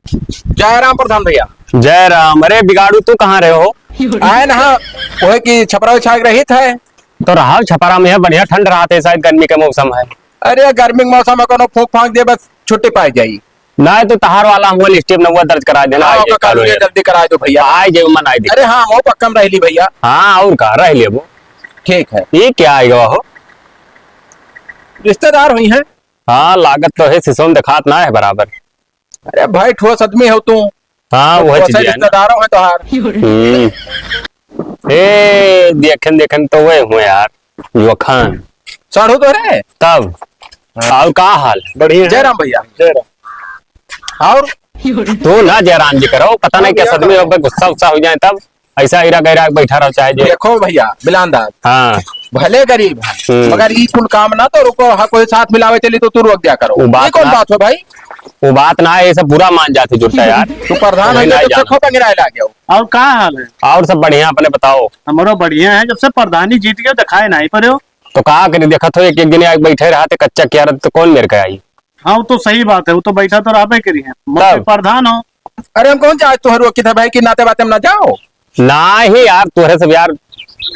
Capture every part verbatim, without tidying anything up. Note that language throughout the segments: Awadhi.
जय राम प्रधान भैया। जय राम। अरे बिगाड़ू, तू कहाँ रहे हो? आए ना, वही कि छपरा छाग रही था। तो रहा छपरा में है, बढ़िया ठंड रहत है, शायद गर्मी के मौसम है। अरे गर्मी के मौसम में कोनो फूंक फांक दे, बस छुट्टी पाई जाई। नाहीं तो तहार वाला हम लिस्ट में नंबर दर्ज करा देना, हाँ, आई जाए ओकर कानूनी कानूनी। जल्दी करा दो भैया। आई जाए, मन आई दे। अरे हाँ, वो पक्का में रह ली भैया। हाँ, और का रह लेबो। ठीक है। ये क्या आएगा हो? रिश्तेदार हुई हैं। हाँ, लागत तो है, सिसोम दिखात ना है बराबर। अरे भाई, ठोस आदमी हो तू। हाँ, तो वह ठोस चीज है ना। रिश्तेदारों है तोहार। हम्म। ए, देखन, देखन तो वह हुए यार, युवा खान। साढ़ू तो रे। तब, हाँ। और का हाल? बढ़िया है। जय राम भैया। जय राम। और? तू ना जयराम जी करो, पता नहीं हाँ, कैसा भैया, आदमी करो। हो, गुस्सा उस्सा हो जाए तब। ऐसा इरा गैरा बैठा रहो चाहे जो। देखो भैया, बिलान दास, हाँ। भले गरीब है, हम्म। मगर ई कुल काम ना तो रुको, हाँ, कोई साथ मिलावे चली तो तू रोक दिया करो। वो बात ये कौन ना, बात हो भाई? वो बात ना है, ये सब बुरा मान जाते जुड़ता यार। तू प्रधान वही हो ना गया, जब से जाना। खूब अंगिराए लागे हो। और का हाल है? और सब बढ़िया, अपने बताओ। हमरो बढ़िया है, जब से प्रधानी जीत गयो, दिखाए नहीं पड़े हो। तो का करी, देखत हो, एक, एक दिन आके बैठे रहते, कच्चा किया रहते, तो कौन मेरे के आई? हाँ, वो तो सही बात है, वो तो बैठा तो रहबे करी है, मौके तब? प्रधान हो। अरे, हम कौन जाए तोहर रोकी था भाई कि नाते बाते में ना जाओ? नाही यार, तोहरे सब यार,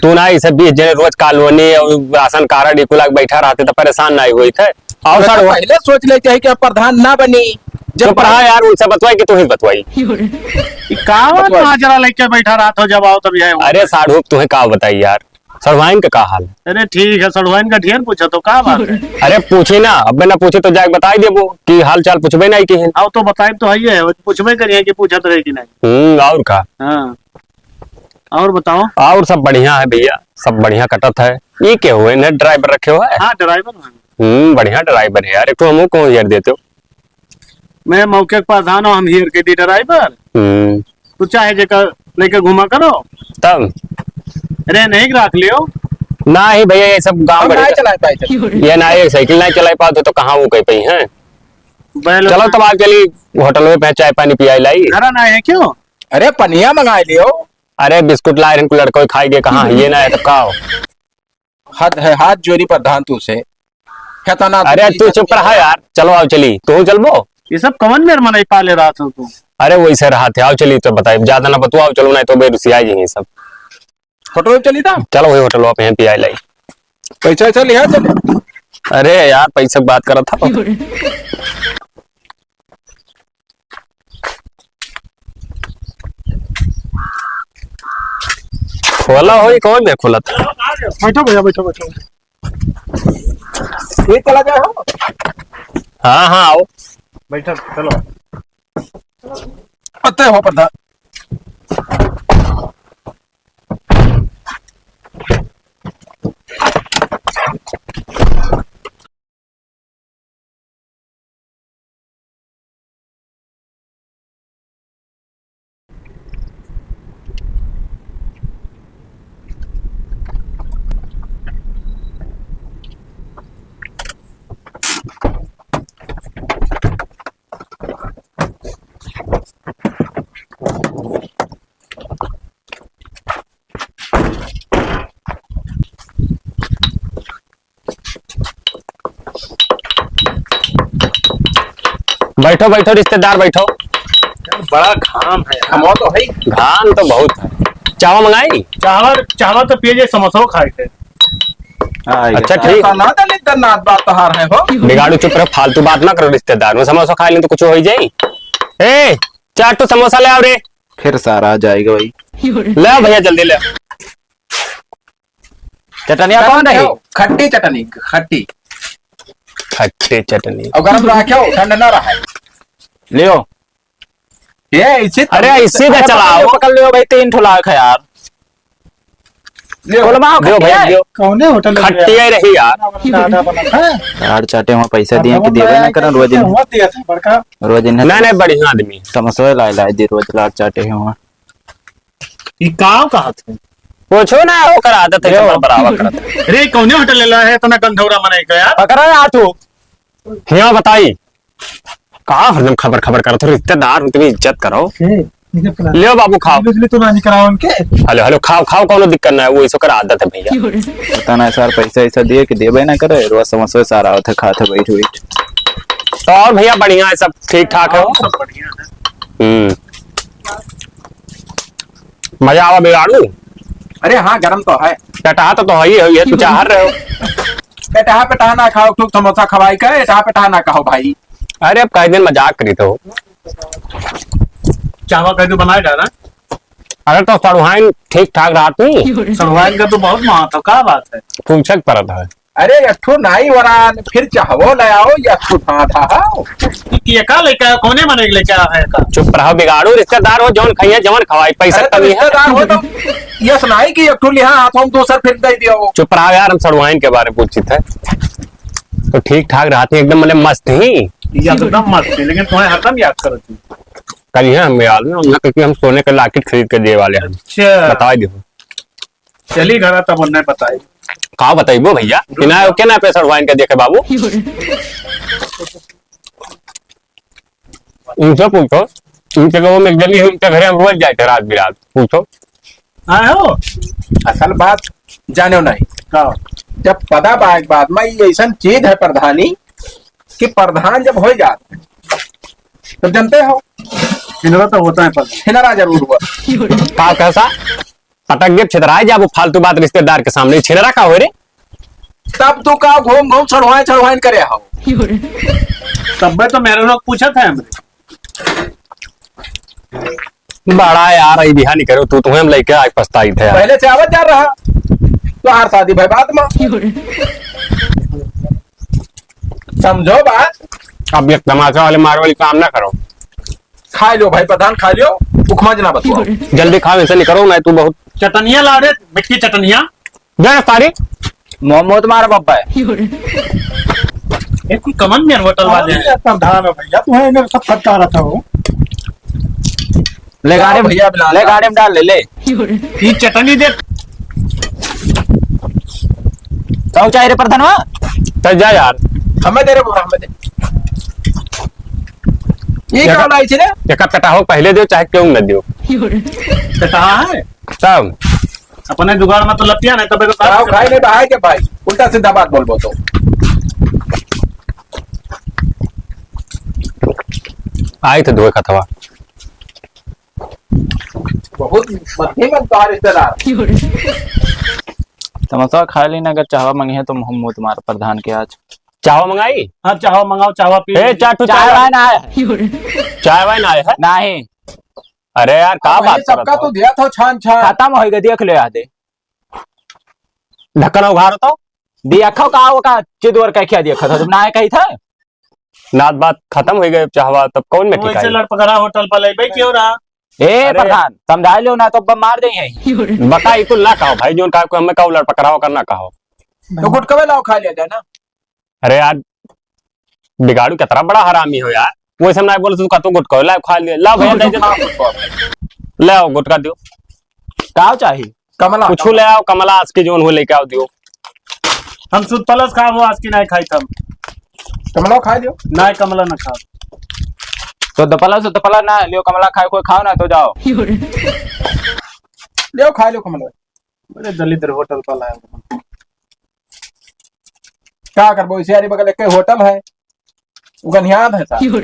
तू ना इसे बीस जने रोज कॉलोनी और राशन कार्ड इकुला के बैठा रहते तो परेशान नहीं हुई थे। और अरे, सर तो पहले सोच ले चाहिए कि अब प्रधान ना बनी। जब चुप रहा यार, उनसे बतवाई कि तू ही बतवाई। ई का बात बतवाई। माजरा लेके बैठा रहत हो, जब आओ तब यह हो। अरे साढ़ू, तुम्हें का बताई यार, सड़वाइन का का हाल है? अरे ठीक है, सड़वाइन का ढेर पूछा तो का बात है? अरे पूछी ना, अब ना पूछे तो जाके बताई देबो कि हाल चाल पूछबे नहीं की है। आओ तो बताई तो है, ये है, पूछबे करिए कि पूछत रहे कि नहीं। हम्म, और का? हाँ। और बताओ। और सब बढ़िया है भैया, सब बढ़िया कटत है। ये के हुए ने ड्राइवर रखे हो है? हाँ, ड्राइवर है। हम्म, बढ़िया ड्राइवर है यार, एक तो हमको कौन यार देते हो? मैं मौके के प्रधान हूँ, हम हियर के दी ड्राइवर। हम्म। तू चाहे जेकर लेके घूमा करो। तब? अरे नहीं राख लियो। ना ही भैया, ये सब गाँव हम बड़े नहीं का चलाए पाए थे। ये ना, ये साइकिल नहीं चलाए पाते तो कहाँ वो कह पाई हैं? बैल चलो तब आज चली होटल में पे चाय पानी पियाई लाई। घरा ना है क्यों? अरे पनिया मंगाई लियो। अरे बिस्कुट लाए रहन को लड़का खाई गए, कहाँ है? ये ना है तो का हो? हद है, हाथ जोड़ी प्रधान तू से। हेतना अरे तू चुप रहा यार, चलो आओ चली, तू चलबो? ये सब कवन मेर मनई पाले रहत हो तू? अरे वैसे रहत है, आओ चली तो बताई, ज्यादा ना बतुआओ, चलो नहीं तो बेरुसिया जी सब। होटल चली था? चलो वही होटल पे हैं, पियाई लाई। पैसा वैसा लिया चले। अरे यार पैसा की बात करत था। खोला होई, कौन है खोलत? बैठो भैया, बैठो, बैठो। ये चला गया हो? हाँ, हाँ, आओ। बैठो, चलो। अते हो प्रधान। बैठो, बैठो रिश्तेदार, बैठो। बड़ा घाम है यार। घाम तो है। घाम तो बहुत है। चावा मंगाई? चावा, चावा तो पिए जे, समोसा खाए थे। अच्छा, ठीक। ना दलित नाथ बात तोहार है हो। बिगाड़ू चुप रहो, फालतू बात ना करो रिश्तेदार में। समोसा खा लें तो कुछ हो ही जाई। ए, चार तो समोसा ले आओ रे। फिर सारा आ जाएगा भाई। ले आओ भैया, जल्दी ले आओ। चटनिया कौन रही? खट्टी चटनी, खट्टी। खट्टी चटनी। और गरम रखो, ठंड ना रहे। लियो। ये इसी अरे, तरह इसी से अरे, चलाओ। पकड़ लियो, पकड़ लियो भाई, तीन ठो लाख है यार। लियो। खोलवाओ, दियो खट्टी भैया, है? दियो। कौने होटल में खट्टी गया? है रही यार। आधा बना था। यार चाटे हुआ पैसा दिए कि देवे ना करन, रोज इन-, हुआ दिया था बड़का। रोज इन्हें नहीं, नहीं, बढ़िया आदमी। समोसा लाए, लाए दे रोज लाट चाटे हुआ। ई का कहत है? पूछो ना, ओकर आदत है, यो। चमर बराबर करत है। रे, कौने होटल ले ला है, इतना गंधौरा मनई का यार? पकड़ा ना तू। हिया बताई, का हरदम खबर खबर करत हो, रिश्तेदार हो, तनी इज्जत करो। ए, इनके plan लियो बाबू, खाओ। बिजली तो ना निकराओ उनके। हेलो, हेलो, खाओ, खाओ, कौनो दिक्कत ना है, वो इस ओकर आदत है भैया। पता ना सर, पैसा ऐसा दिए कि देबे ना करे, रोज समोसा सारा होता खात है बैठ बैठ। तो और भैया बढ़िया है, सब ठीक ठाक है? हाँ, सब बढ़िया है। हम्म। मजा आवा बिगाड़ू। अरे हाँ, गरम तो है। पेटहा तो, तो है ही है, ये तू चाहर रहे हो। पेटहा, पेटहा ना खाओ, खूब समोसा खवाई का, एटहा पेटहा ना खाओ भाई। अरे अब कई दिन मजाक करी तो। चावा कह दो बनाए डाला। अरे तो सड़ुहाइन ठीक ठाक रहत नहीं। सड़ुहाइन का तो बहुत महत्व, का बात है? पूछक परत है। अरे, एक ठो नाई वरान, फिर चाहवो ले आओ, या ठो था, था, हाँ। ये का लेके आया? कौने मने के लेके आया है का? चुप रहो, बिगाड़ू, रिश्तेदार हो, जौन खाइए, जौन खवाई, पैसा अरे, तो कमी है। रिश्तेदार हो तो यस नाई कि एक ठो लिहा हाथ हम दोसर फिर दे दियो। चुप रहो यार, हम सड़ुआइन के बारे में पूछित है। तो ठीक ठाक रहत ही, एकदम मने मस्त ही। एकदम मस्त ही, लेकिन तुम्हें हरदम याद करत ही। कल ही हम याद ना, ना, क्योंकि हम सोने के लॉकेट खरीद के दे वाले हैं। अच्छा। बता दो। चली घरा तब उन्हें बताई। का बताइबो भैया? रुक कि ना, जा। ओके ना पैसा उठवाइन के देखे बाबू। इनसे पूछो, इनके गाँव में एक जनी है, उनके घरे हम रोज जाए थे रात बिरात। पूछो। आए हो? असल बात जाने नहीं। का? जब पदा बा एक बात में, ये ऐसन चीज है प्रधानी कि प्रधान जब हो जात, तब जानते हो, छिनरा तो होता है पर छिनरा जरूर हुआ। का कैसा? पटक देब, छितराए जाबू फालतू बात रिश्तेदार के सामने। छिनरा का होए रे? तब तू का घूम घूम छड़वाए छड़वाइन करे हो? तब्बे तो मेरे लोग पूछत है हमरे। बड़ा यार, ई बिहा नहीं करो तू, तुम्हें हम लेके आज पछताई थे यार। पहले से आवत जा रहा, तो हर शादी भाई बात में। समझो बात। अब ये तमाचा वाले मार वाली काम ना करो। खा लो भाई प्रधान, खा लो, उखमा जना बतुआ। जल्दी खाओ, ऐसे नहीं करो, मैं तू बहुत चटनिया ला रे, मिट्टी चटनिया। दे सारी। मोमो तुम्हारा बब्बा है। ये कोई कमन में होटल वाले हैं। अरे प्रधान है भैया, तुम्हें मेरे साथ फटका रहा था वो। ले गाड़ी में, भैया, बिना ले गाड़ी में डाल ले, ले। ये चटनी दे। कहो चाहे रे प्रधानवा? चल जा यार। हमें दे रे बुआ, हमें दे। ये क्या कटाई थी रे? एक कटा हो, पहले दो, चाहे क्यों न दो। कटा है? तब। अपने जुगाड़ में तो लपिया नहीं, तबे तो कटाओ, खाए नहीं बहाए के भाई। उल्टा सीधा बात बोलबो तो। आई तो धोए खतवा। बहुत मध्यम है तुम्हारे रिश्तेदार। समोसा खा ली ना, अगर चाहवा मंगी है तो मुंह मुंह तुम्हारा प्रधान के आज। चाहवा मंगाई? हाँ, चाहवा मंगाओ, चाहवा पी ए, लीजिए। चाटू, चाय चाय वाय ना है। चाय वाय ना है? नहीं। अरे यार, का अब बात ये सबका करत हो? तो दिया था छान छान। खत्म हो गया, देख ले आदे। ढक्कन उघारो तो। दिया खाओ का, वो का चिदवर का क्या दिया खाता, तुम ना कही था? नात बात खत्म हो गए चाहवा, तब कौन में वो ऐसे ठिकाई? लड़पकड़ा होटल पर ले बैठी हो रहा। ए अरे। प्रधान, समझा लो ना तो अब मार दे यहीं। बता, ई तो ना कहो भाई, जोन कहा को हमें कहो लड़पकड़ाओ का ना कहो। तो गुटकवे लाओ, खा लिया जाए ना। अरे यार, बिगाड़ू कितना बड़ा हरामी हो यार। वो ऐसे ना बोल, तू का तो गुटकवे लाओ, खा लिया। लाओ भैया, दे दे। हाँ, गुटकवा। ले आओ, गुटका दियो। का चाहिए? कमला, कुछ कमला। ले आओ, कमला आज की जोन हो लेके आओ दियो। हम सुध पलस खाब, आज की नहीं खाई तब। कमला खा दियो। नहीं, कमला ना खाब। सुध पलस, सुध पलस ना लियो, कमला खाए कोई खाओ ना तो जाओ। लियो, खा लियो कमला। बड़े दलिद्र होटल पर लाए हो। का करबो, इसे यारी बगल एक होटल है, उ गनियाद है साहब।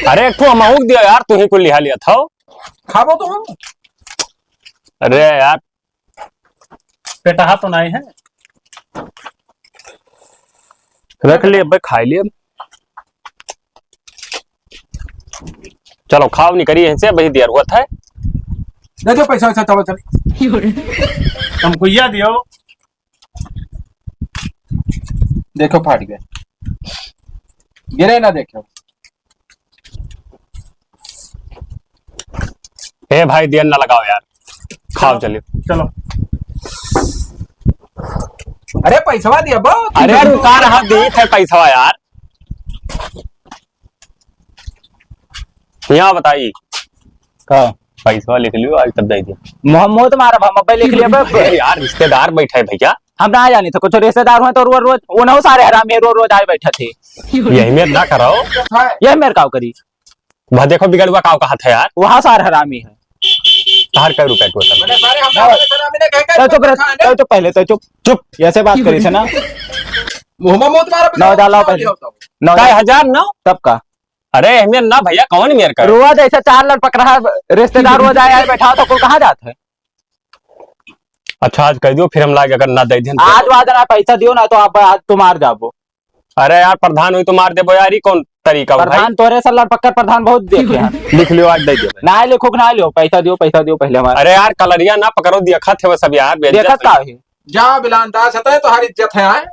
अरे, एक ठो हमहू के दिया यार, तू ही कुल लिहा लिया था। खाबो तो हम। अरे यार, पेटहा तो नहीं है, रख लिए, अबे खाई लिए। चलो, खाओ, निकरी यहीं से, वही दिया हुआ था। दे दो पैसा वैसा, चलो, चलो। हमको या दियो। देखो, फाट गया, गिरे ना, देखो। ए भाई, देर ना लगाओ यार, खाओ, चलो। चलिए। चलो। अरे, पैसवा दिया बो। अरे, रुका रहा, देत है पैसवा यार। यहाँ बताई। का? पैसवा लिख लियो, आज तब दे दियो। मोह-, मोह तो मारा, हम अब्बे लिख लिया, अब्बे। अरे यार, रिश्तेदार बैठा है भैया। हम ना जानी थे, कुछ रिश्तेदार हुए तो रोज, रोज, वो ना सारे हरामी रोज, रोज आए बैठा थे। यही मेर ना कराओ। यही मेर काव करी? वह देखो बिगड़ुआ काव कहा था यार। वहाँ सारे हरामी है। तार कै रुपया टोटल? मैंने सारे हम तो चुप रह, तो चुप पहले, तो चुप। चुप। ऐसे बात करी से ना। मुँह में मत मारो, नौ डालो पहले। नौ। ढाई हजार नौ? तब का? अरे, एहमेर ना भइया, कौन मेर का है? रोज ऐसे चार लड़पकरहा रिश्तेदार रोज आए, आए बैठा हो तो कुल कहाँ जात है? अच्छा, आज कह दियो, फिर हम लाग अगर ना दे दें तो। आज वाद ना, पैसा दियो ना तो आप, आज तो मार जाबो। अरे यार, प्रधान हुई तो मार देबो यार, ई कौन तरीका हो भाई? प्रधान तोरे से लड़पक्कर प्रधान बहुत देखे हैं। लिख लियो, आज दे दियो। ना लिखो, ना लियो, पैसा दियो, पैसा दियो पहले हमारे। अरे यार, कलरिया ना पकड़ो, देखत है वो सब यार, बेइज्जत देखत का है। है? जा बिलान दास, हतै तोहार इज्जत है, आए?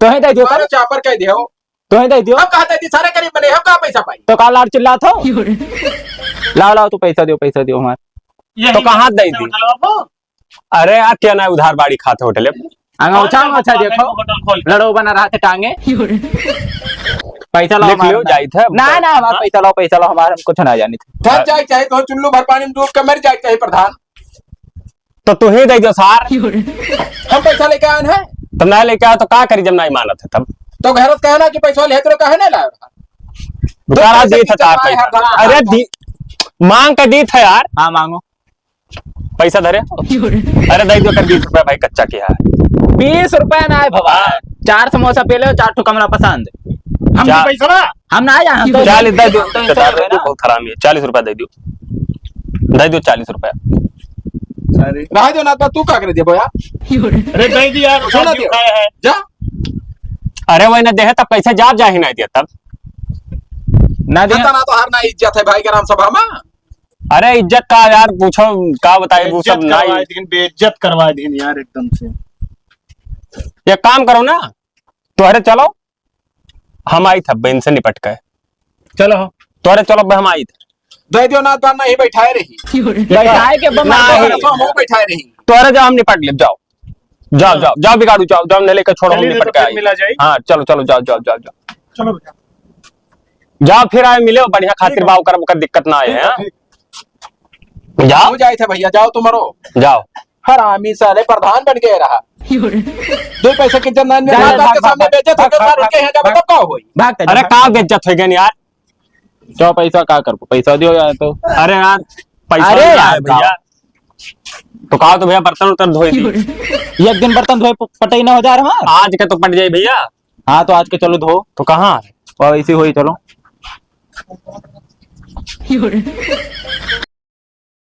तोहे दे दियो मारो तब। चापर कह दियो। तोहे दे दियो। हम कहा दे दी, सारे गरीब बने, हम कहाँ पैसा पाई? तो का लाड़ चिल्लात हो? लाओ, लाओ, तू पैसा दियो, पैसा दियो हमारे। यही तो कहाँ दे दी? होटल बाबू। अरे यार, क्या ना उधार बाड़ी खात होटल है? अंगौछा, अंगौछा देखो। होटल खोल। लड़ो बना रहा थे टांगे। पैसा लाओ लिख हमारे लियो, अंदर। जाइत है। ना, ना, हमारे हाँ? पैसा लाओ, पैसा लाओ, हमारे हम कुछ ना जानी थे। थक जाए चाहे तो चुल्लू भर पानी में डूब के मर जाए चाहे प्रधान। तो तू ही दे दो सार। हम पैसा लेके आए हैं। तो ना लेके आओ तो का करी जब ना मानत है तब? तो घर से कहना कि पैसा ले तो काहे ना लाए? बेचारा दो पैसे दी था की तार जमा है पैसा। हर घर अरे का। दी, मांग के दी था यार। हाँ, मांगो। पैसा धरे। अरे दे दो कर बीस रुपया भाई, कच्चा के है। बीस रुपया ना है बाबा। हाँ। चार समोसा पी लो, चार ठो कमला पसंद। हम चा- भी पैसा ना। हम ना आया, हम तो चालीस दे दो। हम तो तो इंसान दादा है तू ना। बहुत हरामी है, चालीस रुपया दे दो, दे दो चालीस रुपया। अरे। रह दो ना, तो तू का करे देबो यार? अरे दे दी यार, सुना सब्जी दियो। खाए है। जा। अरे वही ना देहे तब कैसे जा, जा ही ना दिया तब। ना दिया। इतना तो हर ना इज्जत है भाई ग्राम सभा में। अरे इज्जत का यार पूछो, का बताए, वो सब बेइज्जत ना करवा ही। दीन, बेइज्जत करवा दीन यार एकदम से। एक काम करो ना, तोहरे चलो, हम आई था बहन से निपट के। चलो। तोहरे चलो, हम आई था। दे दियो ना, तो नहीं बैठाए रही। बैठाए के बमा नहीं। बैठाए रही। तोहरे जाओ, हम निपट लेब, जाओ। जाओ, जाओ, जाओ, बिगाड़ू, जाओ, जाओ, नहीं लेके छोड़ो, हम चलिए, निपट तो के फिर आई। मिला जाए। हाँ, चलो, चलो, जाओ, जाओ, जाओ, जाओ। चलो बेटा। जाओ, फिर आए मिले, बढ़िया खातिर ठीक है। बाव करब, ओकर दिक्कत ना आए, ठीक है, हाँ? ठीक। जाओ। हो जाए थे भैया, जाओ तुम मरो। जाओ। हरामी साले प्रधान बन गए रहा। दो पैसे की इज्जत ना, जा, माँ बाप भाग, के सामने भाग, बेइज्जत हो भाग, गए, भाग, रुके हैं, जब भाग। तब का होई? भाग, भाग, अरे भाग। का बेइज्जत हो गया यार? चलो पैसा का करबो, पैसा दियो यार तो। अरे यार, पैसा अरे नहीं यार, आया भैया। तो कहा तो भैया बर्तन उर्तन धोई दी। एक दिन बर्तन धोए प-, पटई ना हो जा रहा हमार। आज के तो पट जाए भैया। हाँ, तो आज के चलो धो। तो कहाँ है? और ऐसे होई, चलो।